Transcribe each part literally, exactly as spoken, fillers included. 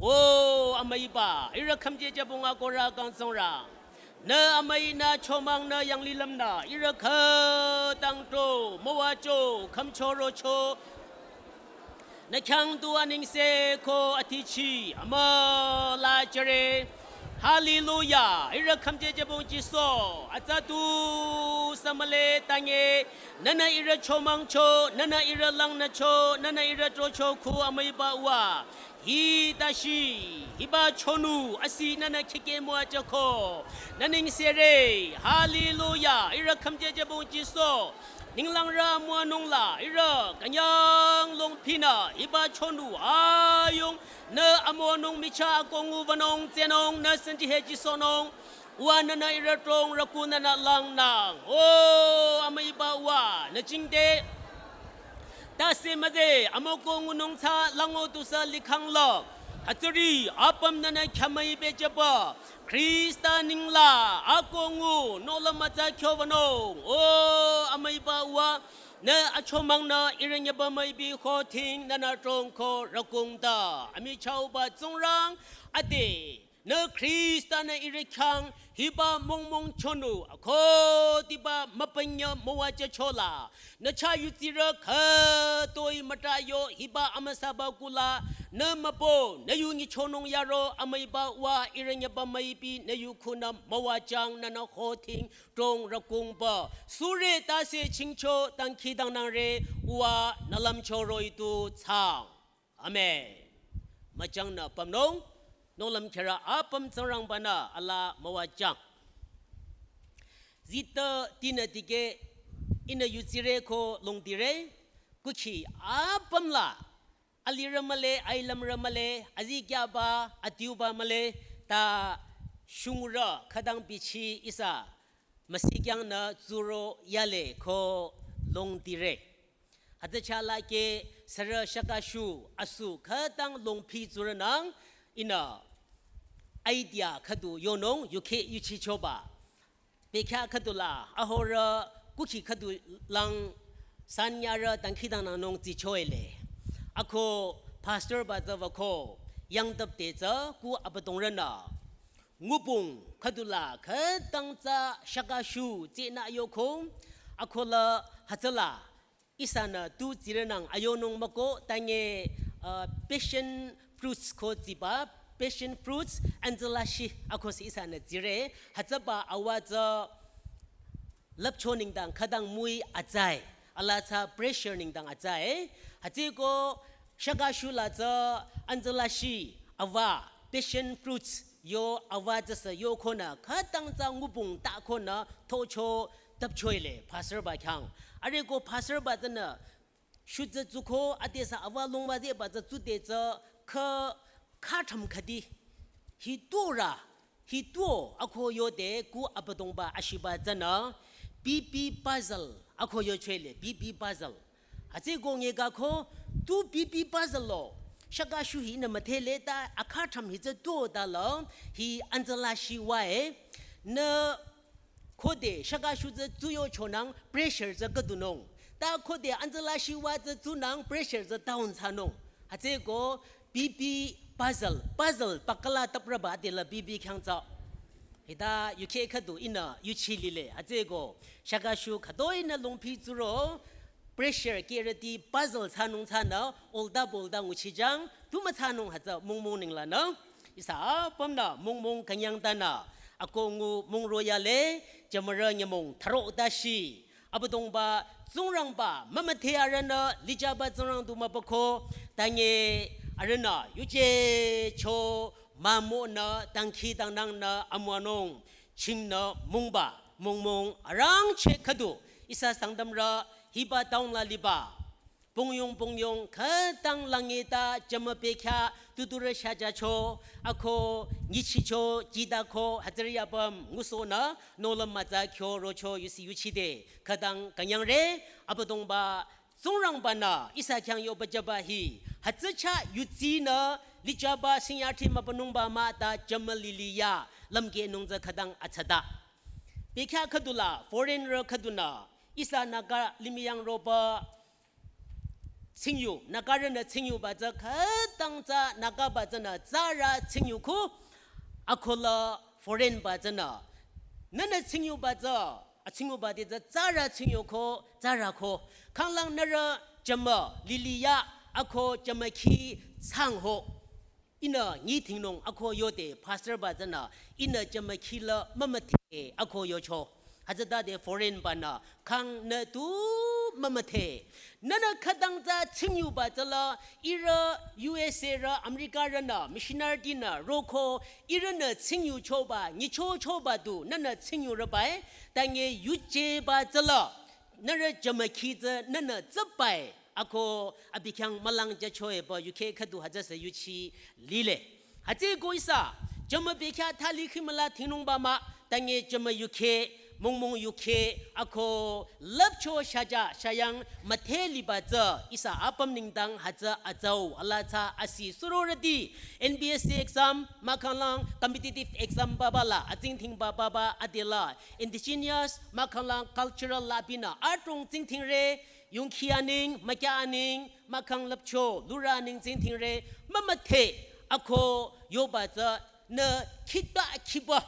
O amüiba, ihrü khümjejübong akohrü kang Tsingrang. Nü amüinü chomang nü yanglilüm nü, ihrü khütang to, müwacho, khümcho rocho. Nü khyang tu anengse ko atichi, amüla jüre. Hallelujah, ihrü khümjejübong Jisu, atsa tu sü müle tange, nünü ihrü chomangcho, nünü ihrü langnücho, nünü ihrü tocho khu amüiba uwa. Hita shi, hiba chonu, asi nünü khike müwajüko. Nü nengsere, hallelujah, ihrü khümjejübong Jisu. Ninglangrü amüwanung la, ihrü künyang longpinü, hiba chonu, ayung, nü amüwanung michah akohngu wünung, tsehnung, nü santi he Jisunung. Uwa nünü ihrü tong rüku nünü langnang. O amüiba uwa, nü jingte. Tase müze, amüko ngunung tsü lango tusü likhang la. Hütsüri, apüm nünü khyamüi bejüba. Khrista ningla, akohngu, nohlüm mütsa kyo wünung. O amüiba uwa, nü achomang nü ihrü nyüba müibi khoting nünü tongko rükungta. Amichahba Tsingrang, ade. Nü Khrista nü ihrü khyang hiba mongmong chonu akhudiba müpünyü müwajüchola. Nü chah yutsirü khütoi müta yo hiba amüsaba kula nü mübü nü yu nyichonung yaro amüiba uwa ihrü nyüba müibi nü yu khunü müwajüng nünü khoting tong rükungba. Sure tase chingcho dangkhidangnangre uwa nü lümcho roh-i tu thsang. Amen. Müchangnü pümnung, nohlüm khyarü apüm Tsingrangba-nü alaa müwajüng. Zita tinü dikeh ihnü yutsire ko longdire, kukhi apüm la, alirü mühle, ailümrü mühle, azikyaba, adiuba mühle, ta shungrü khütang bichi ihsa müsikyangnü tsuro yale ko longdire. Hütsü chala ke sürü shakashu asu khütang longpi tsurünang ihnü idea khüdu yonung yukheh yuchichoba. Bekhyah khüdula ahorü kukhi khüdu lang sanyarü dangkhidangnangnung tsichoele. Ako pastor ba tsü wüko yangtap te tsü ku abüdongrünü ngubung khüdula khütang tsü shakashu tsehnü yoko, akola hütsüla ihsanü tu tsirünang ayonung müko tange, uh, passion fruits ko tsiba, passion fruits, anzülashi ako si ihsanü tsire, hütsüba awa tsü lüpcho nengdang khütang müi atsai, ala tsü pressure nengdang atsai, hütsüko shakashu la tsü anzülashi awa, passion fruits yo awa tsüsü yo konü khütang tsü ngubung ta konü tocho tapchoile pastor ba khyang. Areko pastor ba tsünü shu tsü tsuko adesü awa longwa zeba tsü tsute tsü khü khütang khüdi. Hi tura, hi tuo ako yode ku abüdongba ashiba tsünü B B puzzle ako yochoile, B B puzzle. Hütsüko nge kako tu B B puzzle lo. Shakashu hinü müdhele ta akhütang hi tsü tuo ta lo hi anzülashi wae. Nü khode shakashu tsü tsuyochonang pressure tsü khüdunung. Ta khode anzülashi wa tsü tsunang pressure tsü down thsanung. Hütsüko B B puzzle, puzzle pakala taprüba adela B B khyang tsü. Hita yukheh khüdu ihnü yuchilile. Hütsüko shakashu khütoi nü longpi tsuro pressure kerüti puzzle thsanung thsanü olda bolda nguchijang tu müthsanung hütsü mongmong nenglanü. Ihsa apümnü mongmong künyang tanü ako ngu mongro yale jümürü nyümong tharo tashi. Abüdongba Tsingrangba mümüdhe arühnü lijaba Tsingrang du mübüko tange arühnü yuje cho mümonü dangkhidangnangnü amüwanung chingnü mongba mongmong arangcheh khüdu ihsa Sangtamrü hiba town la liba pongyong pongyong khütang langi ta jümü bekhyah tuturü shajacho, ako nyichicho, jidako, hütsüri apüm ngusohnü, nohlüm mütsa kyo rocho yusi yuchide, khütang künyangre, Abüdongba Tsingrangba-nü ihsa khyang yoba jüba hi, hütsü chah yudsinü, lijaba sinyathi mübünungba mah ta jümü liliya, lümkehnung tsü khütang atsata. Bekhyah khüdula, foreigner khüdunü, ihsa Naga limih yang roba, tsingyu, Nagarünü tsingyuba tsü khütang tsü Nagaba tsünü tsarü tsingyuko, akola foreignba tsünü, nünü tsingyuba tsü, atsingyuba te tsü tsarü tsingyuko, tsarüko, khanglang nührü jümü liliya, ako jümü khi tsangho. Ihnü nyi dhingnung ako yode pastorba tsünü, ihnü jümü khila mümüdhe ako yocho. Hütsütade foreignbanü khangnü tu mümüdhe. Nünü khütang tsü tsingyuba tsüla, ihrü U S A rü Americarünü missionarytinü roko, ihrünü tsingyuchoba, nyichochoba du nünü tsingyurübai, tange yujeba tsüla, nührü jümü khi tsü nünü tsübai, ako abi khyang mülang jüchoe pü yukheh khüdu hütsüsü yuchi lile. Hütsüko ihsa, jümü bekhyah thali khimüla dhingnungba mah, tange jümü yukheh, mongmong yukheh, ako lüpcho shaja shayang müdhe liba tsü, ihsa apüm nengdang hütsü atsau, ala tsü asi surorüti, N P S C exam, mahkhanglang competitive exam papa la, atsingdhingba papa, adela, indigenous, mahkhanglang cultural la binü, adrong tsingdhingre, yongkhi aneng, mükya aneng, mahkhang lüpcho, lura aneng tsingdhingre, mümüdhe, ako yoba tsü nü khitba khiba.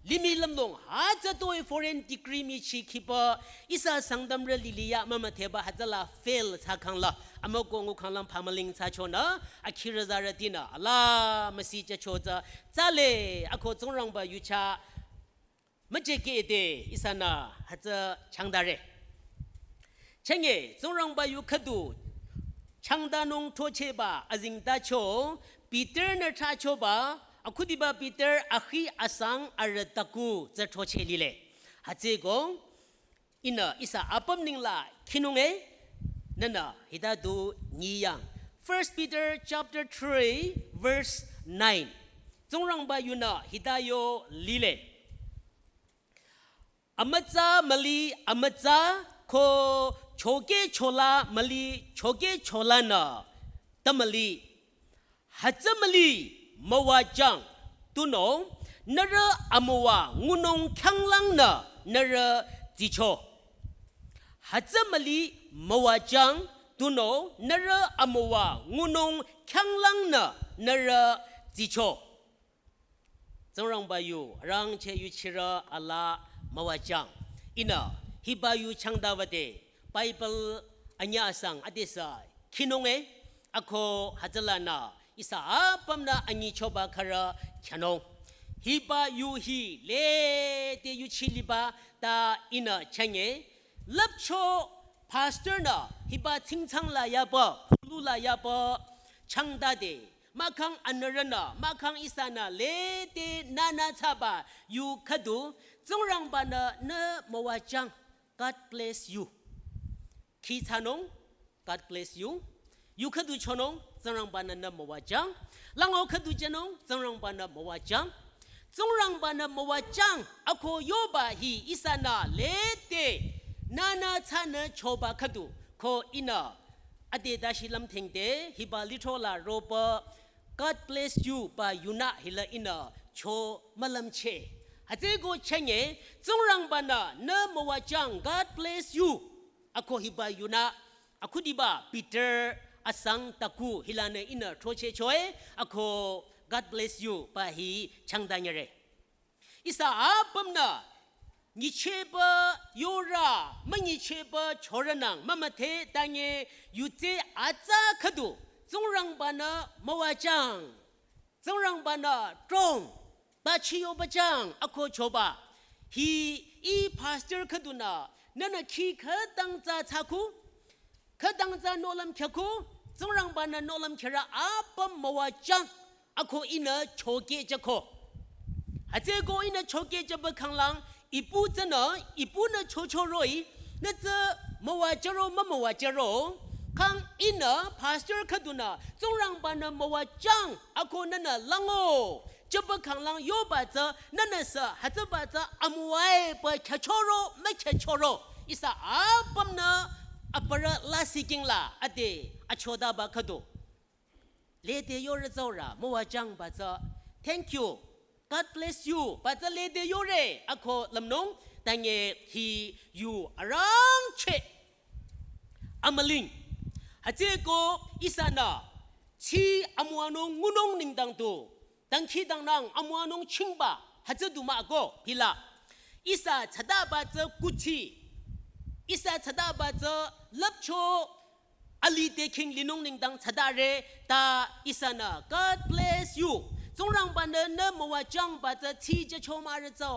Limih lümlong, hütsü toi foreign degree michi khiba, ihsa Sangtamrü liliya mümüdheba hütsüla fail thsakhangla, amüko ngukhanglang phamüling thsachonü, akhirü zarütinü, ala müsi jücho tsü, tsale, ako Tsingrangba yucha, müjekehde ihsanü hütsü changdare. Chenge, Tsingrangba yu khüdu changdanung throchehba azengtacho, Peter-nü thsachoba, akhudiba Peter akhi asang arüh taku tsü throcheh lile. Hütsüko, ihnü ihsa apüm nengla khinunge, nünü hita du nyiyang. First Peter chapter three, verse nine. Tsingrangba yunü hita yo lile. Amütsa müli amütsa ko chokehchola müli chokehcholanü ta müli. Hütsü müli müwajang tunüo nührü amüwa ngunung khyanglangnü nührü tsicho. Hütsü müli müwajang tunüo nührü amüwa ngunung khyanglangnü nührü tsicho. Tsingrangba yu, arangcheh yuchirü ala müwajang. Ihnü, hiba yu changdawüde, Bible anyüh asang adesü khinunge, ako hütsülanü, ihsa apümnü anyichoba khürü khyünung. Hiba yu hi lede yuchi liba ta ihnü chenge, lüpcho pastor-nü, hiba tsingtsang la yaba, pulu la yaba, changdade, mahkhang anürünü, mahkhang ihsanü lede nünü thsaba yu khüdu, Tsingrangbanü nü müwajang, God bless you. Khi thsanung, God bless you. Yu khüdu chonung, Tsingrangbanü nü müwajang. Lango khüdu jünung, Tsingrangbanü müwajang. Tsingrangbanü müwajang, ako yoba hi ihsanü lede, nünü thsanü choba khüdu, ko ihnü, ade dashi lümthengde, hiba lithro la roba, God bless you ba yunü hila ihnü cho mülümcheh. Hütsüko chenge, Tsingrangbanü nü müwajang, God bless you. Ako hiba yunü, akhudiba Peter asang taku hilanü ihnü throchehchoe, ako God bless you ba hi changdanyüre. Ihsa apümnü, nyichehba yorü, münyichehba chorünang, mümüdhe tange yutse atsa khüdu, Tsingrangbanü müwajang, Tsingrangbanü trong, bachi yobajang, ako choba. Hi, ih pastor khüdunü, nünü khi khütang tsü thsaku, khütang tsü nohlüm khyüku, Tsingrangbanü nohlüm khyürü apüm müwajang, ako ihnü chokeh jüko. Hütsüko ihnü chokeh jüba khanglang, ipu tsünü, ipunü chochoroh-i, nü tsü müwajüro, mümüwajüro, khang ihnü pastor khüdunü, Tsingrangbanü müwajang, ako nünü lango, jüba khanglang yoba tsü, nünüsü, hütsüba tsü, amüwae ba khyüchoro, mükhyüchoro. Ihsa apümnü aparü lasih kingla ade achotaba khüdu. Lede yorü tsaurü, müwajang ba tsü, thank you, God bless you ba tsü lede yore, ako lümnung, tange hi yu arangcheh. Amüling. Hütsüeko ihsanü, tsi amüwanung ngunung nengdang tu, dangkhidangnang amüwanung chingba, hütsü du mah ko, hila. Ihsa thsadaba tsü kuthsi, ihsa thsadaba tsü lüpcho, alih te khing linung nengdang thsadare, ta ihsanü, God bless you. Tsingrangba-nü nü müwajangba tsü tsi jücho mahrü tsü.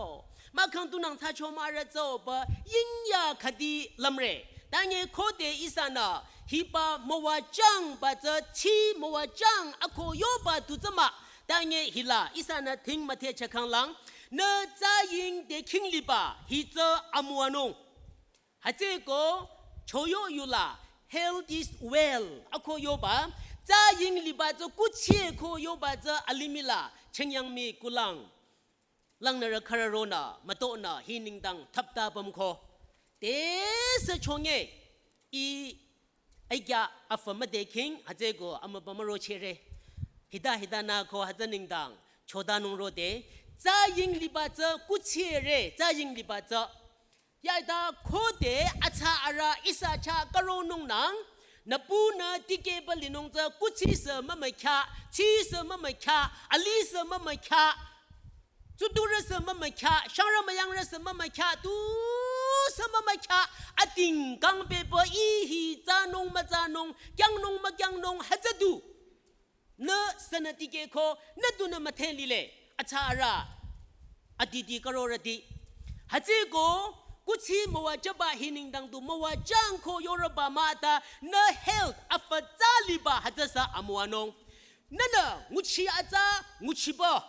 Mahkhang tunang thsacho mahrü tsü pü yingya khüdi lümre. Tanye khode ihsanü hiba müwajangba tsü tsi müwajang ako yoba tu tsü mah. Tanye hila ihsanü thing müthe chakhanglang. Nü tsaying te khing liba hi tsü amüwanung. Hütsüeko choyo yula health is wealth ako yoba, tsaying liba tsü kuthsi ko yoba tsü alimih la chengyang mi kulang. Langnürü khürü ronü, mütonü, hi nengdang thapta pümko. Tesü chonge, i, aikya afü müde khing, hütsüeko amübü müro chere. Hita hita nü ko hütsü nengdang, chodanung rode, tsaying liba tsü kuthsi re, tsaying liba tsü. Yata khode atsa arüh ihsa chah karonung nang, nüpunü tikehba linung tsü kuthsi sü mümükhya, tsi sü mümükhya, alih sü mümükhya, tsuturü sü mümükhya, shangrü müyangrü sü mümükhya, tu sü mümükhya, ating kang pepü ihi tsanung mütsanung, kyangnung mükyangnung, hütsü du. Nü sünü tikehko, nü tunü müthe lile, atsa arüh, adidi karorüti. Hütsüeko, kuthsi müwajüba hi nengdang tu müwajang ko yorüba mah ta, nü health afü tsü liba hütsü sü amüwanung. Nünü nguchi atsa, nguchiba.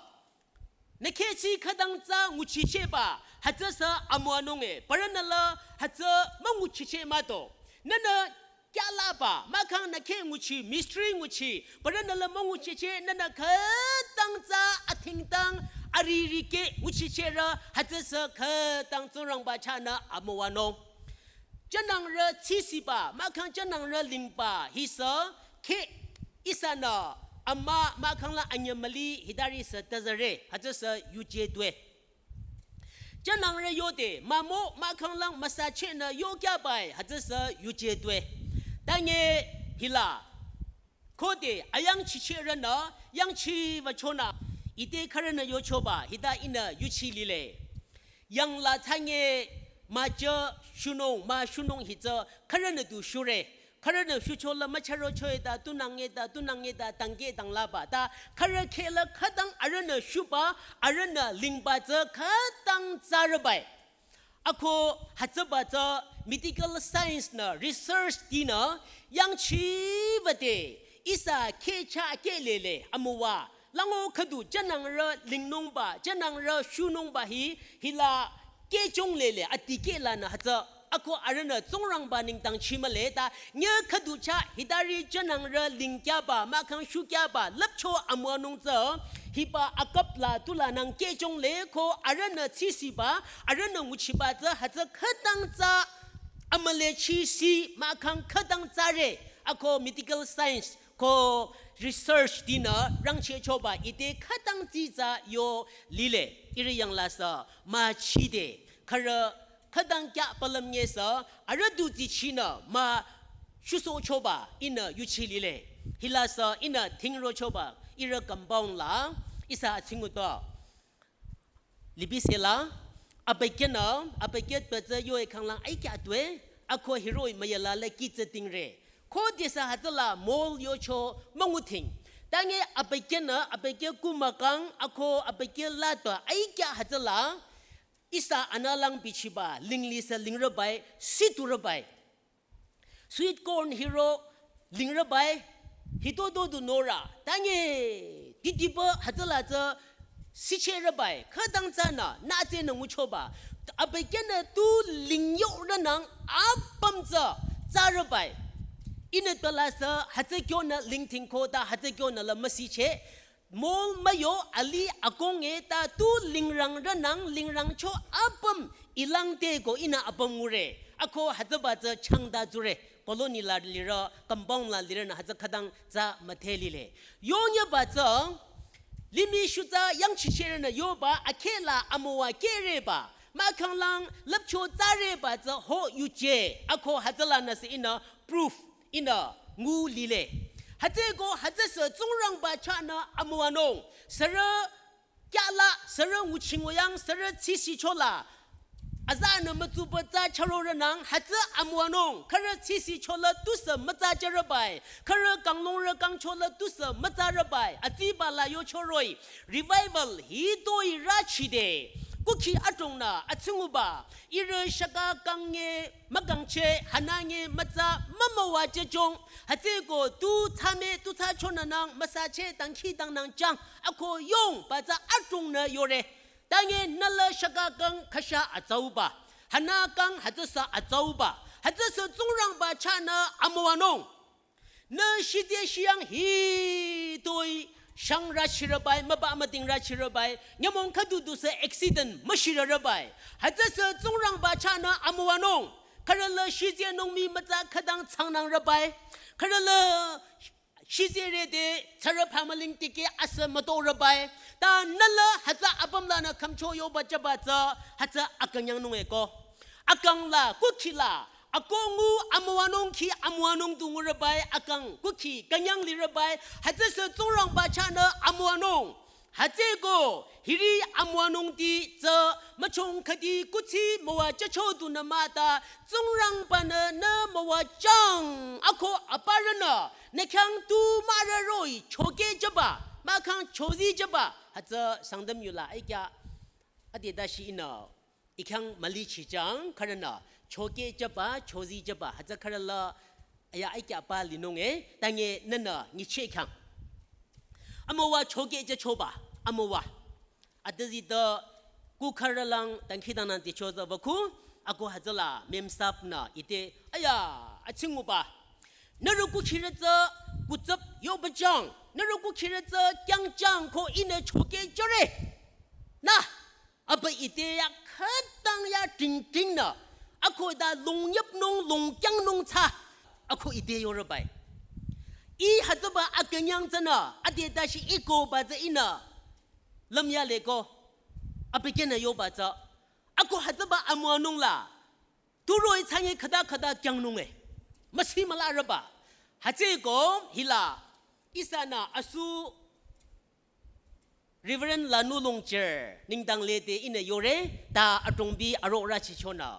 Nü khehchi khütang tsü nguchichehba, hütsü sü amüwanung e, parünü la hütsü münguchicheh mah to. Nünü kyalaba, mahkhang nü kheh nguchi, mistri nguchi, parünü la münguchicheh, nünü khütang tsü athingtang, aririkeh nguchichehrü, hütsü sü khütang Tsingrangba chahnü amüwanung. Jünangrü tsisiba, mahkhang jünangrü lingba, hi sü, kheh, ihsanü, ama, mahkhang la anyü müli, hitari sü tazare, hütsü sü yuje tue. Jünangrü yode, mamo, mahkhang lang müsachehnü yokyabai, hütsü sü yuje tue. Tanye, hila, khode, ayangchichehrünü, yangchiwüchonü, ite khürünü yochoba, hita ihnü yuchi lile. Yangla thsanye, müjü shunung, müshunung hi tsü, khürünü du shure. Khürünü shucho la müchürocho-i ta, tunang-i ta, tunang-i ta, tangkeh tanglaba ta, khürü kheh la khütang arühnü shuba, arühnü lingba tsü khütang tsarübai. Ako hütsüba tsü medical science nü research tinü, yangchiwüde, ihsa kheh chah keh lele, amüwa, lango khüdu jünangrü lingnungba, jünangrü shunungba hi, hila kehchong lele, atikeh lanü hütsü. Ako arühnü Tsingrangba nengdang chimüle ta, nyü khüdu chah, hitari jünangrü lingkyaba, mahkhang shukyaba, lüpcho amüwanung tsü, hiba akap la tulanang kehchong le ko arühnü tsisiba, arühnü nguchiba tsü, hütsü khütang tsü, amüle chisi, mahkhang khütang tsare, ako medical science, ko research tinü rangchehchoba ite khütang tsitsa yo lile. Ihrü yangla sü müchide. Khürü khütang kya palüm nye sü arüh du tsichinü müshusohchoba ihnü yuchi lile. Hila sü ihnü thingrochoba ihrü compound la ihsa atsinguto. Libisela, abükyünü, abükyü petsü yo-i khanglang aikya tue, ako hiroh-i müyala le kitsü tingre. Khodesü hütsüla mall yocho münguthing. Tanye abükyünü, abükyü kumükang, ako abükyü latpü aikya hütsüla, ihsa analang bichiba, linglisü lingrübai, siturübai. Sweet corn hiro lingrübai, hitodo du norü, tanye, titiba hütsüla tsü sichehrübai, khütang tsünü, nütsenü nguchoba, abükyünü tu lingyorünang apüm tsü tsarübai. Ihnü tala sü hütsü kyonü lingthingko ta hütsü kyonü la müsicheh, mall müyo alih akong-e ta tu lingrangrünang lingrangcho apüm ilangte ko ihnü apüm ngure. Ako hütsüba tsü changta tsure. Colony la lirü, compound la lirünü hütsü khütang tsü müdhe lile. Yonyüba tsü, limih shutsü yangchichehrünü yoba akheh la amüwa kehreba. Mahkhanglang lüpcho tsareba tsü ho yuje. Ako hütsülanü sü ihnü proof, ihnü ngu lile. Hütsüeko hütsüsü Tsingrangba chahnü amüwanung. Sürü kyala, sürü nguchi nguyang, sürü tsisichola. Azanü mütsuba tsü chürorünang, hütsü amüwanung. Khürü tsisichola tusü mütsa chürübai. Khürü kanglungrü kangchola tusü mütsa rübai. Atsiba la yocho roh-i. Revival hitoi rüchide. Kukhi adrongnü, atsinguba. Ihrü shaka kangnge mükangcheh, hanange mütsa mümüwa chehjong. Hütsüeko tu thsame tu thsachonünang müsacheh dangkhidangnang chang. Ako yongba tsü adrongnü yore. Tange nüla shaka kang khüsha atsauba. Hana kang hütsüsü atsauba. Hütsüsü Tsingrangba chahnü amüwanung. Nü shitse shiyang hitoi shangrü shirübai, müba müdingrü shirübai, nyümong khüdu dusü accident müshirürübai. Hütsüsü Tsingrangba chahnü amüwanung. Khürüla shitsenung mii mütsa khütang tsangnangrübai. Khürüla shitserü te tsürü pamaling tike asü mütorübai. Ta nüla hütsü apümlanü khümcho yoba chaba tsü hütsü akünyangnung eko. Akang la, kukhi la, ako ngu amüwanung khi amüwanung du ngurübai, akang kukhi künyang lirübai, hütsüsü Tsingrangba chahnü amüwanung. Hütsüeko, hiri amüwanungti tsü müchong khüdi kuthsi müwa chehcho dunü mah ta, Tsingrangbanü nü müwajüng, ako aparünü, nü khyang tu mahrü roh-i, chokeh chaba, mahkhang chozi chaba, hütsü Sangtam yula, ai kya, ade dashi ihnü, I khyang mülichijüng khürünü, chokeh chaba, chozi chaba, hütsü khürüla, aya ai kya pa linung e, tange nünü nyicheh khyang. Amüwa chokeh chachoba, amüwa. Adüzide ku khürülang dangkhidangnang zicho zaba ku, ako hütsüla Memsap nü ite, aya, atsinguba. Nührü kukhirü tsü kutsüp yobajüng, nührü kukhirü tsü kyangjüng ko ihnü chokeh chore. Nü, Aba ite ya khütang ya tingting nü, ako da longnyüpnung longkyangnung tsü, ako ite yorübai. I hütsüba akünyang tsünü, ade dashi ikoba tsü ihnü, lümyale ko, abi kenü yoba tsü, ako hütsüba amüwanung la, tu roh-i tsangi khüta khüta kyangnung e, müsi mülarüba, hütsüeko hila, ihsanü asu, Reverend Lanu Longchir, nengdang lede ihnü yore, ta adrongbi arorü chichonü.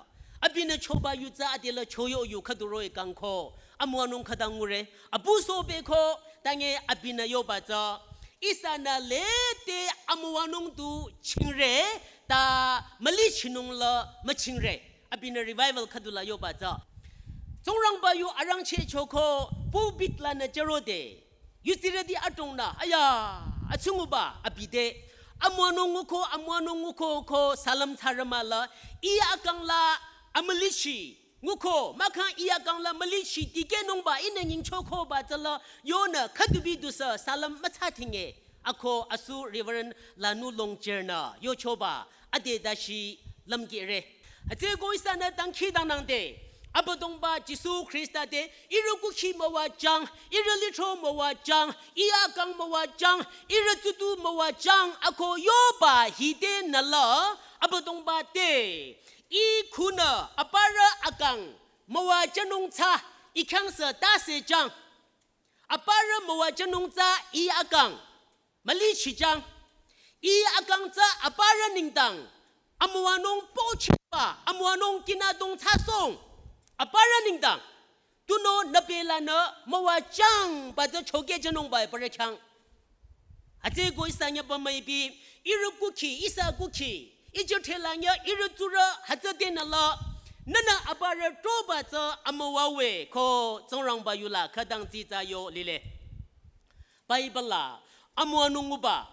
Abinü choba yu tsü adela choyo yu khüdu roh-i kang ko, amüwanung khütang ngure, abu sobe ko, tange abinü yoba tsü, ihsanü lede amüwanung du chingre, ta mülichinung la müchingre. Abinü revival khüdula yoba tsü. Tsingrangba yu arangcheh choko, pulpit lanü chürode. Yutsirüti adrongnü, aya, atsinguba, abi te. Amüwanung nguko, amüwanung nguko, ko, salüm tsarü mah la, i akang la, amülichi, nguko, mahkhang i akang la, mülichi, tikehnungba, ihnü nyingchokoba, tsüla, yonü, khüdubi dusü, salüm mütsa tinge. Ako, asu, Reverend Lanu Longchir nü, yochoba, ade dashi, lümkehre. Hütsüeko ihsanü dangkhidangnang te. Abüdongba Jisu Khrista te, ihrü kukhi müwajüng, ihrü lithro müwajüng, i akang müwajüng, ihrü tsutu müwajüng, ako yoba hide nüla, Abüdongba te. I khunü, aparü akang, müwajünung tsü, i khyang sü tase jüng. Aparü müwajünung tsü, i akang. Mülichijüng. I akang tsü aparü nengdang. Amüwanung pochiba, amüwanung kinadong thsasong. Aparü nengdang. Tunüo nübelanü müwajüngba tsü chokeh jünungba aparü khyang. Hütsüeko ihsa nyüba müipi, ihrü kukhi, ihsa kukhi. Ijo thelanyo ihrü tsurü hütsü tenüla. Nünü aparü troba tsü amüwa we ko Tsingrangba yula khütang tsitsa yo lile. Bible la, amüwanung nguba,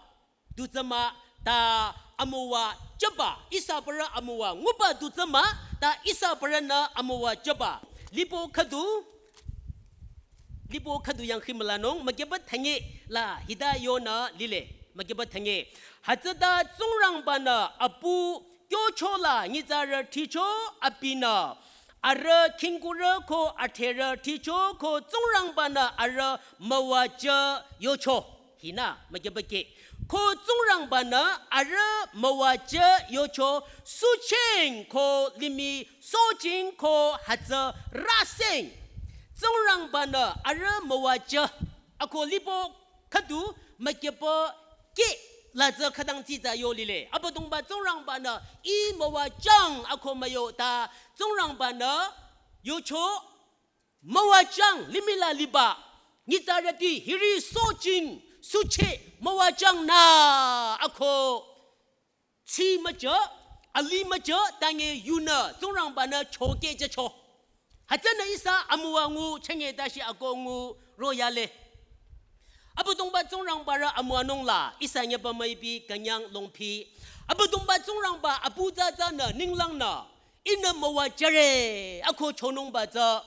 dutsü mah, ta amüwa jüba, ihsa aparü amüwa nguba dutsü mah, ta ihsa aparünü amüwa jüba. Lipo khüdu, lipo khüdu yangkhi mülanung, mükyüba thangi la hita yonü lile, mükyüba thangi. Hütsüta Tsingrangbanü apu kyocho la nyitsarü thicho abinü arüh khingkurü ko atherü thicho ko Tsingrangbanü arüh müwajü yocho. Hinü, mükyüba ke. Ko Tsingrangbanü arüh müwajü yocho sucheng ko limih sojing ko hütsü raseng. Tsingrangba-nü arüh müwajü, ako lipo khüdu mükepü ke la tsü khütang tsitsa yo lile. Abüdongba Tsingrangba-nü ih müwajüng ako müyo ta Tsingrangba-nü yocho müwajüng limih la liba nyitsarüti hiri sojing suche müwajüng nü ako tsi müjü, ali müjü, tange yunü, Tsingrangba-nü chokehjücho. Hütsünü ihsa amüwa ngu, chenge tashi ako ngu, royale. Abüdongba Tsingrangba rü amüwanung la, ihsa nyüpa müipi, künyang longpi. Abüdongba Tsingrangba apu tsatsanü, ninglangnü, ihnü müwajüre, ako chonungba tsü.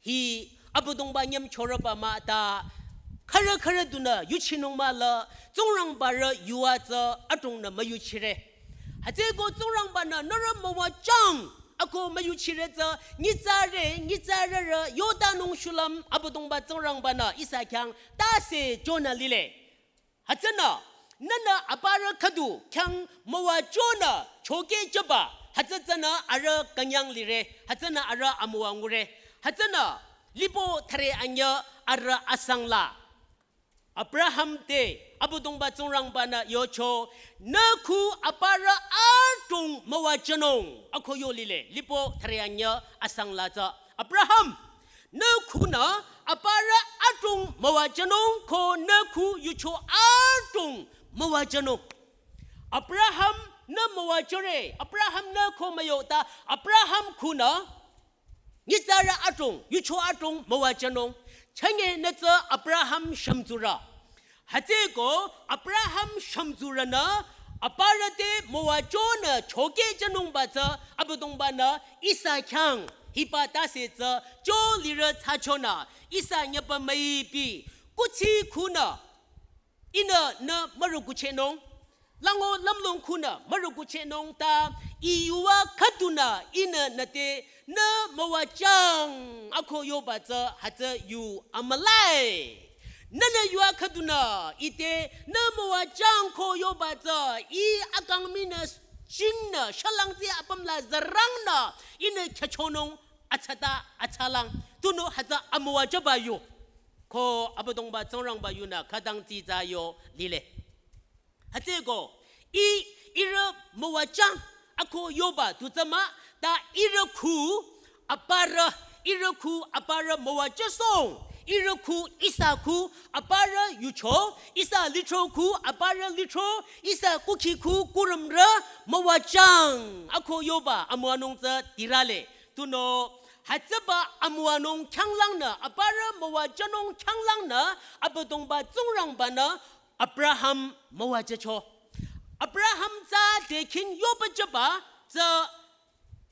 Hi Abüdongba nyüm chorüba mah ta, khürü khürü dunü yuchinung mah la, Tsingrangba rü yuwa tsü adrongnü müyuchire. Hütsüko Tsingrangba-nü nührü müwajüng ako müyuchire tsü, nyitsarü, nyitsarürü, yotanung shulüm Abüdongba Tsingrangba-nü ihsa khyang tase chonü lile. Hütsünü, nühnü aparü khüdu khyang müwajünü chokehjüba, hütsü tsünü arüh künyang lire, hütsünü arüh amüwa ngure, hütsünü lipo thüre anyü arüh asang la. Abraham te, Abüdongba Tsingrangba-nü yocho, nü khu aparü adrong müwajünung, ako yo lile, lipo thüre anyü asang la tsü. Abraham, nü khunü aparü adrong müwajünung ko nü khu yucho adrong müwajünung. Abraham nü müwajüre, Abraham nü ko müyo ta, Abraham khunü nyitsarü adrong, yucho adrong müwajünung. Chenge nü tsü Abraham shümtsurü. Hütsüko Abraham shümtsurünü aparü te müwajünü chokehjünungba tsü Abüdongba-nü ihsa khyang hiba tase tsü cho lirü thsachonü ihsa nyüpa müipi kuthsi khunü ihnü nü mürükuchehnung. Lango lümlong khunü mürükuchehnung ta ih yuwa khüdunü ihnü nü te nü müwajüng ako yoba tsü hütsü yu amülai. Nühnü yuwa khüdunü ih te nü müwajüng ko yoba tsü ih akang minü jingnü shülang tsü apüm la zürangnü ihnü khyüchonung atsata atsalang tunüo hütsü amüwajüba yu. Ko Abüdongba Tsingrangba yunü khütang tsitsa yo lile. Hütsüko, ih, ihrü müwajüng ako yoba tu tsü mah, ta ihrü khu aparü, ihrü khu aparü müwajüsohng, ihrü khu ihsa khu aparü yucho, ihsa lithro khu aparü lithro, ihsa kukhi khu kurümrü müwajüng ako yoba amüwanung tsü tirale. Tunüo, hütsüba amüwanung khyanglangnü, aparü müwajünung khyanglangnü, Abüdongba Tsingrangba-nü Abraham müwajücho. Abraham tsü dekhing yoba jüba tsü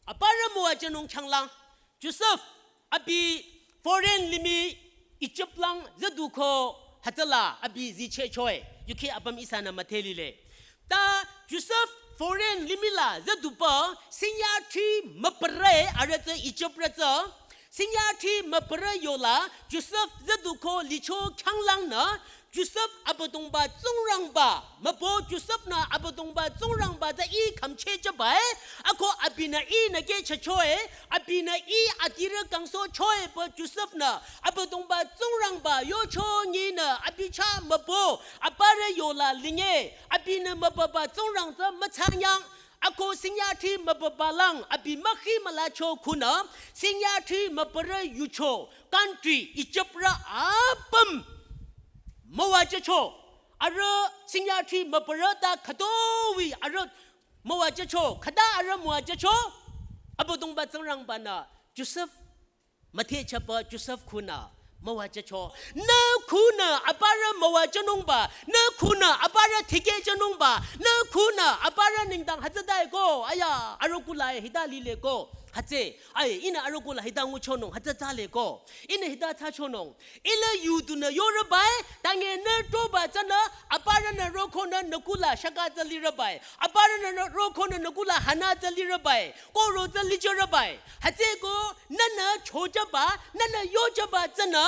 aparü müwajünung khyanglang. Joseph abi foreign limih Egypt lang züduko hütsüla abi zichehchoe. Yuki apüm ihsanü müdhe lile. Ta Joseph foreign limih la züduba sinyati müpürü arüh tsü Egypt rü tsü. Sinyati müpürü yola Joseph züduko licho khyanglangnü Joseph Abüdongba Tsingrangba, mübü Joseph-nü Abüdongba Tsingrangba tsü ih khümchehjübae, ako abinü ihnü kehchehchoe, abinü ih adirü kangsohchoe pü Joseph-nü Abüdongba Tsingrangba yocho nyinü abi chah mübü, aparü yola linge, abinü mübüba tsingrang tsü müthsanyang, ako sinyati mübübalang abi mükhi mülacho khunü, sinyati müpürü yucho, country Egypt rü apüm müwajücho, arüh sinyati müpürü ta khütoi arüh müwajücho, khüta arüh müwajücho, Abüdongba Tsingrangba-nü Joseph müdhechehba Joseph khunü müwajücho. Nü khunü aparü müwajünungba, nü khunü aparü tikehjünungba, nü khunü aparü nengdang hütsütae ko, aya, arüh kula hita lile ko, hütsü, ai, ihnü arüh kula hita nguchonung, hütsü tsale ko, ihnü hita thsachonung. Ihla yu dunü yorübae, tange nü toba tsünü, aparünü rokonü nü kula shaka tsü lirübae, aparünü rokonü nü kula hana tsü lirübae, koro tsü lijürübae. Hütsüko nünü chojüba, nünü yojüba tsünü,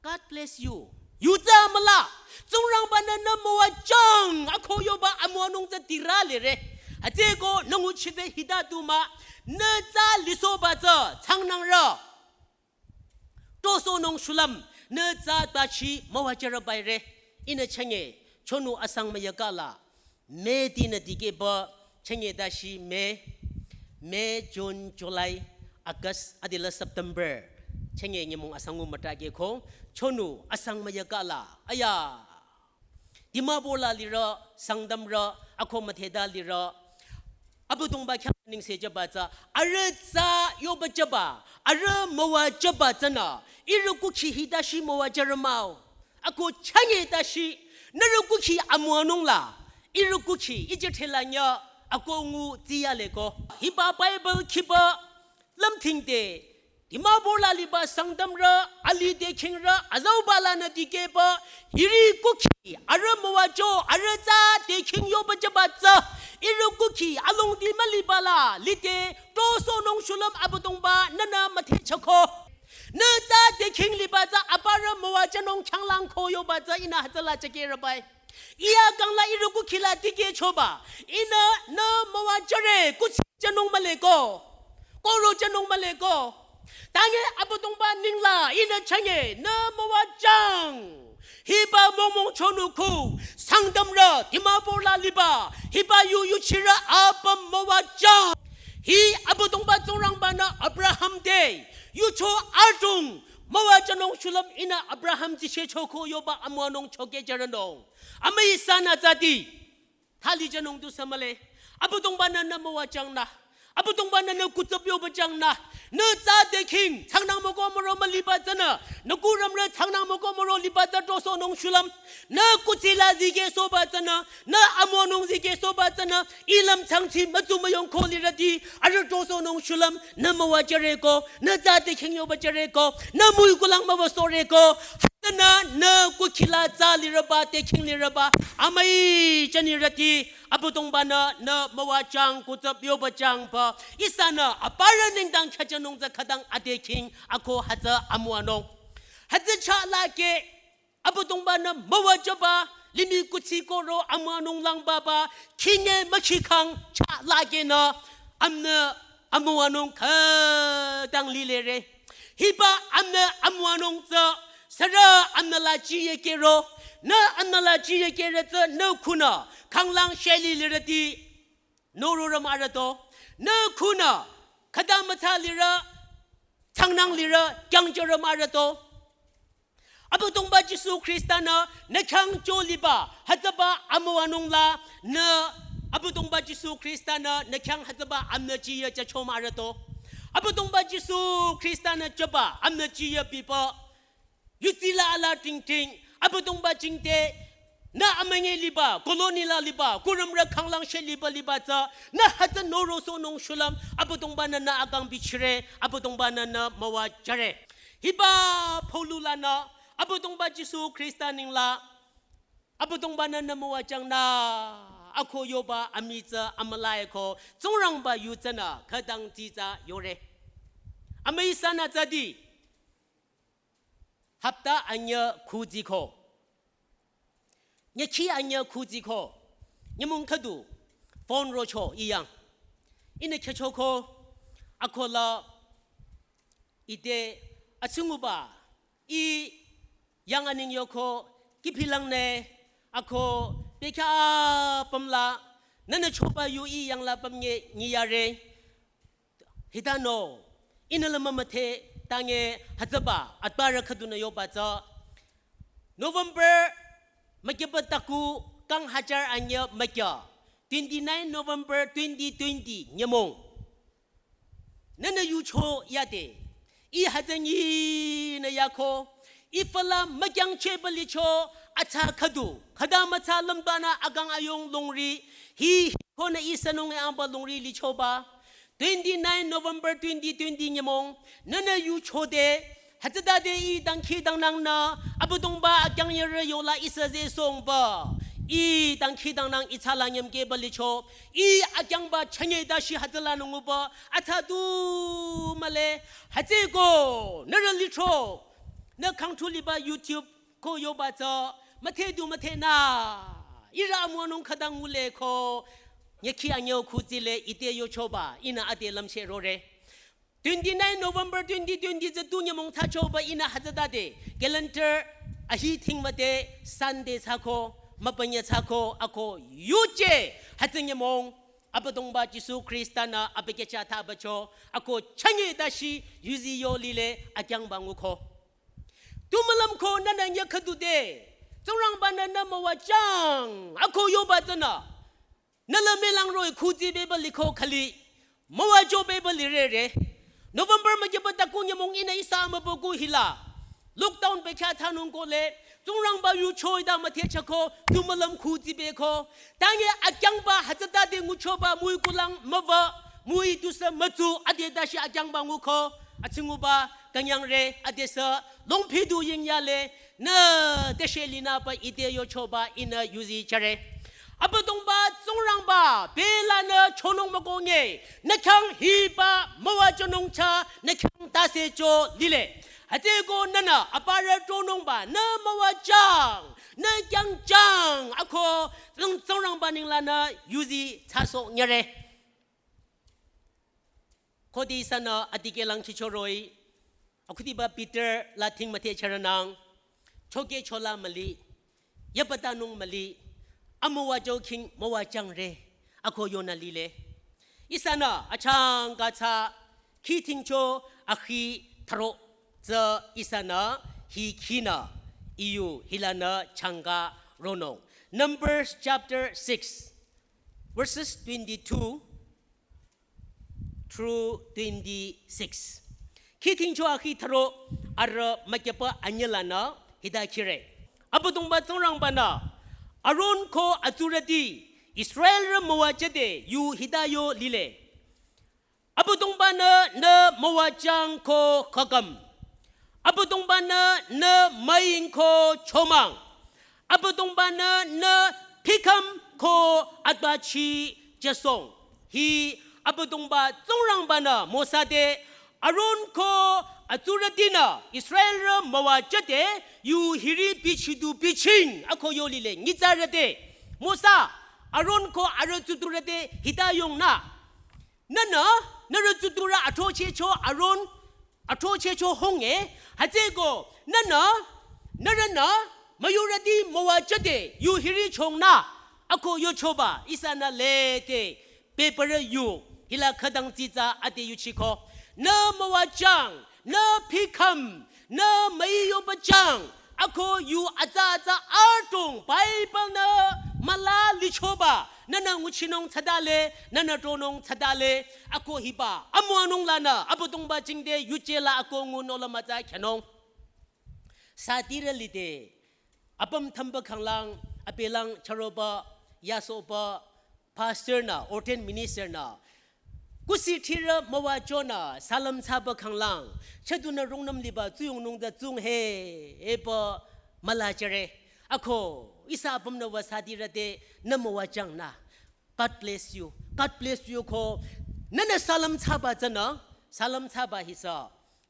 God bless you. Yu tsü müla, Tsingrangba-nü nü müwajüng, ako yoba amüwanung tsü tirü lire. Hütsüko nü nguchi tsü hita tu mah, nü tsü lisohba tsü, changnangrü. tosohnung shulüm, nü tsa tachi müwajürü baire. Ihnü chenge, chonu asang müyakala. May dinü dikehba, chenge dashi May, May, June, July, August, adila September. Chenge nyümong asangu mütakehko, chonu asang müyakala. Aya. Dimapur la lirü, Sangtamrü, ako mütheda lirü. Abüdongba khyang ningse jüba tsü, arüh tsa yoba jüba, arüh müwajüba tsünü, ihrü kukhi hi dashi müwajürü mah-o. Ako chanye dashi, nührü kukhi amüwanung la, ihrü kukhi ijethela nyü, ako ngu tsiyaleko. Hiba Bible khiba, lümthingde, Dimapur la liba Sangtamrü, ali dekhingrü, azauba lanü dikehba, hiri kukhi, arüh müwajü-o, arüh tsa dekhing yoba jüba tsü, ihrü kukhi, alongdi müliba la, lide, tosohnung shulüm Abüdongba, nünü müthehchako. Nü tsa dekhing liba tsü, aparü müwajünung khyanglang ko yoba tsü, ihnü hütsüla jükehrü bai. Iya kangla ihrü kukhi la dikehchoba. Ihnü nü müwajüre kuthsi jünung mühleko. Koro jünung mühleko. Tange Abüdongba ningla ihnü chanye nü müwajüng. Hiba mongmong chonu khu Sangtamrü Dimapur la liba. Hiba yu yuchirü apüm müwajüng. Hi Abüdongba Tsingrangba-nü Abraham te yucho adrong müwajünung shulüm ihnü Abraham jishechoko yoba amüwanung chokehjüronung. Amüi sanü tsüdi. Thali jünung tusü mühle. Abüdongba-nü nü müwajüngnü. Abüdongba-nü nü kutsüp yobajüngnü. Nü tsa dekhing, changnang müko müro müliba tsünü. Nü kurümrü changnang müko müro liba tsü tosohnung shulüm. Nü kuthsi la zikehsohba tsünü. Nü amüwanung zikehsohba tsünü. Ilüm changchi mütsu müyong ko lirüti. Arüh tosohnung shulüm. Nü müwajüreko. Nü tsa dekhing yobajüreko. Nü müi kulang müwüsohreko. Hütsünü nü kukhi la tsa lirüba, dekhing lirüba, amüi jünirüti, Abüdongba-nü nü müwajüng kutsüp yobajüngba, ihsanü aparü nengdang khyajünung tsü khütang adekhing, ako hütsü amüwanung. Hütsü chah lake, Abüdongba-nü müwajüba, limih kuthsi koro amüwanung langbaba, khinge mükhikhang chah lakenü, amnü amüwanung khütang lilere. Hiba amnü amüwanung tsü, sürü amnü la jiyekehro, nü amnü la jiyekehre tsü nü khunü, khanglang sheli lirüti, nororü mührüto, nü khunü, khüta mütsa lirü, changnang lirü, kyangjürü mührüto. Abüdongba Jisu Khrista-nü nü khyang cho liba, hütsüba amüwanung la nü, Abüdongba Jisu Khrista-nü nü khyang hütsüba amnü jiye jücho mührüto. Abüdongba Jisu Khrista-nü jüba amnü jiye biba, yutsi la ala tingting, Abüdongba jingte, nü amünyi liba, colony la liba, kurümrü khanglang she liba liba tsü, nü hütsü norosohnung shulüm, Abüdongba-nü nü akang bichire, Abüdongba-nü nü müwajüre. Hiba Paulu lanü, Abüdongba Jisu Khrista ningla, Abüdongba-nü nü müwajüngnü, ako yoba amüi tsü amülaiko, Tsingrangba yu tsünü, khütang ti tsü yore. Amüi sanü tsüdi, hapta anyü khuziko. Nyükhi anyü khuziko. Nyümong khüdu. Phone rocho iyang. Ihnü khyüchoko. Akola ite atsunguba. I yang aning yoko. Kiphilang ne. Ako pekha pamla. Nünü choba yu i yang la pamnye nyiyare. Hitano, ihnü lümü müthe tange hütsüba, atbarü khüdunü yoba tsü. November, mükyüba taku, kang hajar anyü mükya. Twenty-nine November twenty twenty, nyümong. Nünü yucho yade. I hütsü nyinü yako. I fala mükyang cheba licho, atsa khüdu. Khüta mütsa lümbanü akang ayong longri. Hi, hi konü i sünung e amba longri lichoba. Twenty-nine November twenty twenty nyümong, nünü yuchode, hütsütade i dangkhidangnangnü, Abüdongba akyang yere yola ihsa zehsohba. I dangkhidangnang i tsala nyümkehba licho, i akyangba chünye dashi hütsüla nunguba, atsa du mühle, hütsüko, nührü licho, nü khangthu liba YouTube, ko yoba tsü, müthe du müthe nü. Ihrü amüwanung khütang nguleko. Nyükhi anyü khuzile ite yochoba. Ihnü ade lümshe rore. Twenty-nine November twenty twenty tsü tu nyümong thsachoba ihnü hütsütade calendar ahi thingmüde Sunday thsako, mübünye thsako, ako yuje hütsü nyümong Abüdongba Jisu Khrista-nü abükyü chah thsabacho, ako chünye dashi yuzi yo lile akyangba nguko. Tu mülüm ko nünü nyü khüdude, Tsingrangba-nü nü müwajüng, ako yoba tsünü. Nü la mülang roh-i khutsi beba liko khali, müwajü beba lirere. November mükyüba taku nyümong ihnü ihsa mübükuh hila. Lockdown bekhyah thsanung kohle, Tsingrangba yu choi da müthehchako, tu mülüm khutsi beko. Tanye akyangba hütsütade nguchoba müi kulang müwü, müi tusü mütsu ade dashi akyangba nguko, atsinguba künyangre adesü, longphi du yingyale, nü teshe linüba ite yochoba ihnü yuzi chare. Abüdongba Tsingrangba, belanü chonung mükonge, nü khyang hiba müwajünung chah, nü khyang tase cho lile. Hütsüko nünü aparü chonungba, nü müwajüng, nü kyangjüng, ako Tsing-, Tsingrangba ninglanü yuzi thsasoh nyere. Khode ihsanü adikehlang chichoroh-i, akhudiba Peter la thing müthehcharanang, choke chola müli, yapatanung müli, amüwajü khing müwajüngre, ako yonü lile. Ihsanü achangka thsa, khi thingcho akhi tharo tsü ihsanü hi khinü, iyu hilanü changka ronung. Numbers chapter six, verses twenty-two through twenty-six. Khi thingcho akhi tharo arüh mükyüba anyülanü hita khire. Abüdongba Tsingrangba-nü, Aron ko atsurüti, Israelrü müwajüde yu hita yo lile. Abüdongba-nü nü müwajüng ko khaküm. Abüdongba-nü nü müing ko chomang. Abüdongba-nü nü phikhüm ko atbachi jesong. Hi Abüdongba Tsingrangba-nü Mosa te Aron ko atsurütinü Israelrü müwajüde yu hiri bichidu biching ako yo lile nyitsarü te. Mosa, Aron ko arüh tsuturü te hita yongnü. Nünü, nührü tsuturü athrochehcho Aron, athrochehcho honge, hütsüko, nünü, nührünü, müyurüti müwajüde, yu hiri chongnü, ako yochoba, ihsanü lede, paper yu, hila khütang tsitsa ade yuchiko. Nü müwajüng, nü phikhüm, nü müi yoba jüng, ako yu atsa atsa adrong Bible-nü müla lichoba, nünü nguchinung thsadale, nünü tronung thsadale, ako hiba, amüwanung lanü, Abüdongba jingte yuje la ako ngu nola mütsa khyünung. Satirü lide, apüm thümba khanglang, abelang charoba, yasoba, pastor-nü, ordained minister-nü, kusi thirü müwajünü, salüm thsaba khanglang, chadunü rungnüm liba, tsuyongnung da tsung he, eba, müla jüre. Ako, ihsa apümnü wü satirü te, nü müwajüngnü. God bless you. God bless you ko, nünü salüm thsaba tsünü, salüm thsaba hisü.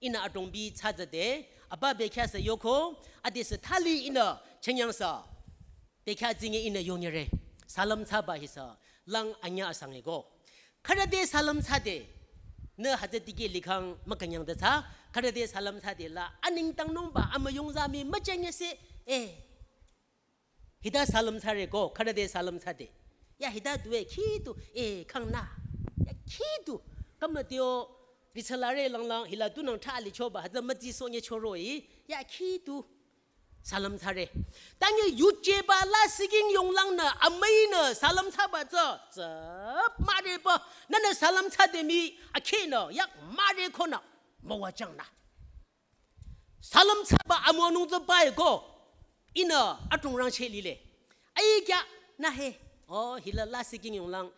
Ihnü adrongbi thsazade, aba bekhyasü yoko, adesü thali ihnü, chenyangsa. Bekhyah zinge ihnü yonyere, salüm thsaba hisü, lang anyüh asangeko. Khürüte salüm thsade, nü hütsü tikeh likhang mükünyang de thsa, khürüte salüm thsade la, anengdangnungba, amüyungza mii müchenyese, eh. Hita salüm thsareko, khürüte salüm thsade. Ya hita due, khidu, eh, khangnü. Ya khidu, kamüteo, ritsalare langlang, hila tunang thali choba, hütsü mütsi sonye choroh-i, ya khidu. Salüm thsare. Tanye yujeba la siking yonglangnü amüinü salüm thsaba tsü, tsü, müreba. Nünü salüm thsade mii akhehnü yak müre konü müwajüngnü. Salüm thsaba amüwanung tsü baeko. Ihnü adrong rangcheh lile. Ai kya nü he. Oh, hila la siking yonglang.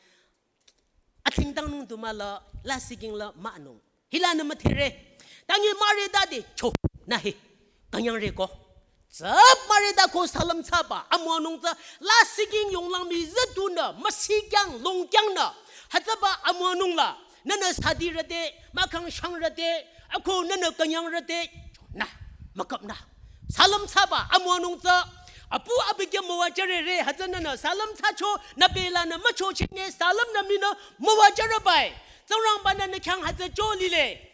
Athingdangnung du müla, la siking la münung. Hilanü müdhere. Tanye müretade, cho, nü he. Künyangreko. Tsü müretako salüm thsaba, amüwanung tsü, la siking yonglang mii züdunü, müsikyang, longkyangnü. Hütsüba amüwanung la, nünü satirüte, mahkhang shangrüte, ako nünü künyangrüte, cho, nü, müküpnü. Salüm thsaba, amüwanung tsü, apu abükyü müwajürere, hütsününü salüm thsacho, nü belanü mücho chinge, salümnü mii nü müwajürübai. Tsingrangbanü nü khyang hütsü cho lile.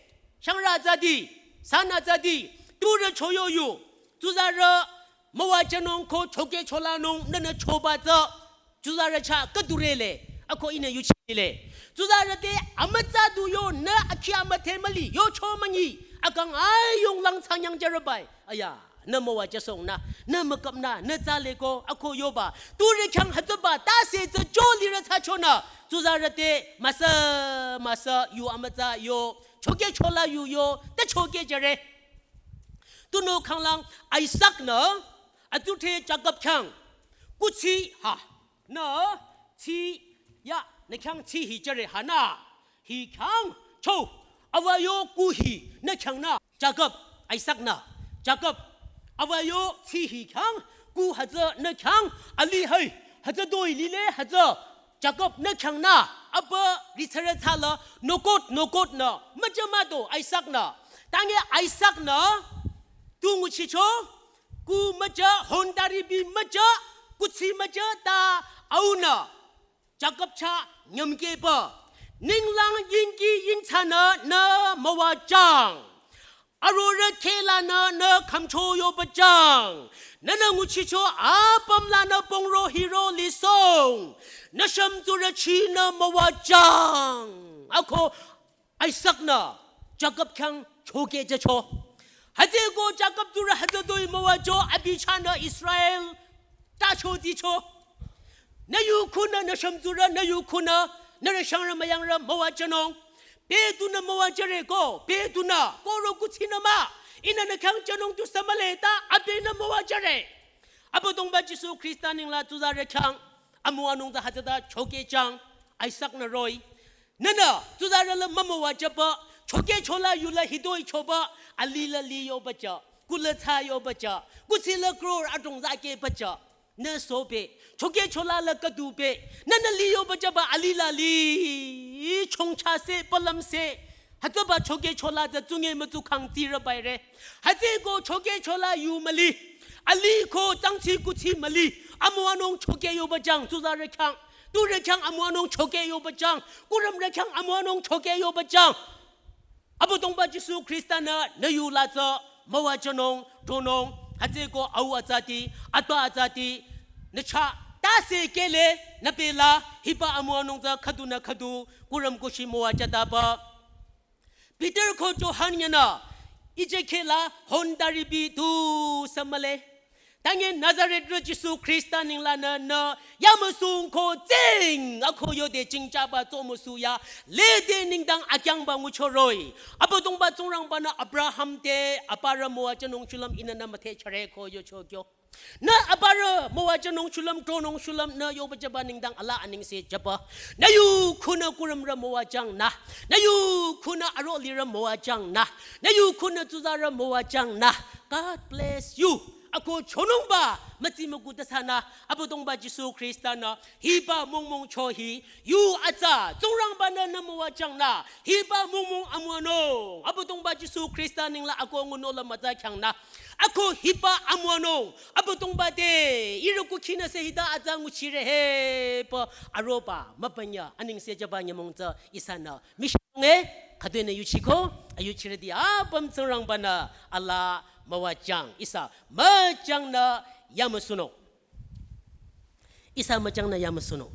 Shangrü tsüdi, sanü tsüdi, turü choyo yu, tsuzarü müwajünung ko chokehcholanung nünü choba tsü, tsuzarü chah khüdurele, ako ihnü yuchile. Tsuzarü te amütsa du yo nü akhi amüdhe müli, yocho münyi, akang ayung lang thsangnyang jürübai. Aya, nü müwajüsohng nü, nü müküp nü, nü tsale ko, ako yoba. Turü khyang hütsüba, tase tsü jolirü thsachonü, tsuzarü te, müsa, müsa, yu amütsa yo, chokehchola yu yo, te chokehjüre. Tunüo khanglang Isaac-nü, atsudhre Jakob khyang, kuthsi ha, nü, thsi, ya, nü khyang thsi hi jüre hanü, hi khyang, cho, awa yo kuh hi, nü khyang nü, Jakob, Isaac-nü, Jakob, awa yo thsi hi khyang, kuh hütsü nü khyang, alih hai, hütsütoi lile hütsü, Jakob nü khyang nü, apa ritsarü tsüla, nokot, nokot nü, müjü müdo Isaac-nü. Tange Isaac-nü, tu nguchicho, kuh müjü, hondaribi müjü, kuthsi müjü ta aunü. Jakob chah nyümkehba. Ninglang yingki yingthsanü nü müwajüng. Arorüh khehlanü nü khümcho yobajüng. Nünü nguchicho apüm lanü pongro hiro lisohng. Nü shümtsurü chinü müwajüng. Ako Isaac-nü Jakob khyang chokehjücho. Hütsüeko Jakob tsurü hütsütoi müwacho abi chahnü Israel tacho dicho. Nü yu kuhnü nü shümtsurü nü yu kuhnü nührü shangrü müyangrü müwajünung. Pe tunü müwajüre ko, pe tunü, koro kuthsinü mah. Ihnü nü khyang jünung tusü mühle ta, abenü müwajüre. Abüdongba Jisu Khrista nengla tsuzarü khyang, amüwanung ta hütsüta chokehjüng, Isaac-nü roh-i. Nünü, tsuzarü la mümüwajüba, chokehchola yula hitoi choba, alih la lih yobajü, kuh la thsa yobajü, kuthsi la crore adrong zakehbajü. Nü sohpü, chokehchola la khüdupü, nünü lih yobajüba alih la lih, chongcha se, palam se, hütsüba chokehchola tsü tsunge mütsu khang tsirübaire. Hütsüeko chokehchola yu müli, alih ko tsangtsi kuthsi müli, amüwanung chokeh yobajüng, tsuzarü khyang, turü khyang amüwanung chokeh yobajüng, kurümrü khyang amüwanung chokeh yobajüng. Abüdongba Jisu Khrista-nü nü yula tsü müwajünung, tronung, hütsüeko au atsati, atpa atsati, nü chah, tase kehle, nü pehla, hiba amüwanung tsü khüdunü khüdu, kurüm kuthsi müwajütaba. Peter ko Johan yanü, ije khehla, hondaribi tusü mühle. Tange Nazaretrü Jisu Khrista nenglanü nü yamüsung ko tsing ako yode jingchaba tsomüsu ya lede nengdang akyangba ngucho roh-i. Abüdongba Tsingrangba-nü Abraham te aparü müwajünung shulüm ihnü nü müthehchare ko yocho kyo. Nü aparü müwajünung shulüm, tronung shulüm, nü yobajüba nengdang ala anengse jüba. Nü yu kuhnü kurümrü müwajüng nü. Nü yu kuhnü arolirü müwajüng nü. Nü yu kuhnü tsuzarü müwajüng nü. God bless you. Ako chonungba, mütsi müku ta thsanü, Abüdongba Jisu Khrista-nü, hiba mungmung cho hi, yu atsa, Tsingrangba-nü nü müwajüng nü, hiba mungmung amüwanung, Abüdongba Jisu Khrista nengla ako ngunola mütsa khyang nü, ako hiba amüwanung, Abüdongba te, ihrü kukhinü se hita atsa nguchire he, pü, aroba, mübünya, anengse jüba nyümong tsü, ihsanü, mission nge, khüdunü yuchiko, ayuchirüti apüm Tsingrangba-nü ala müwajüng, ihsa müjangnü yamüsunung. Ihsa müjangnü yamüsunung.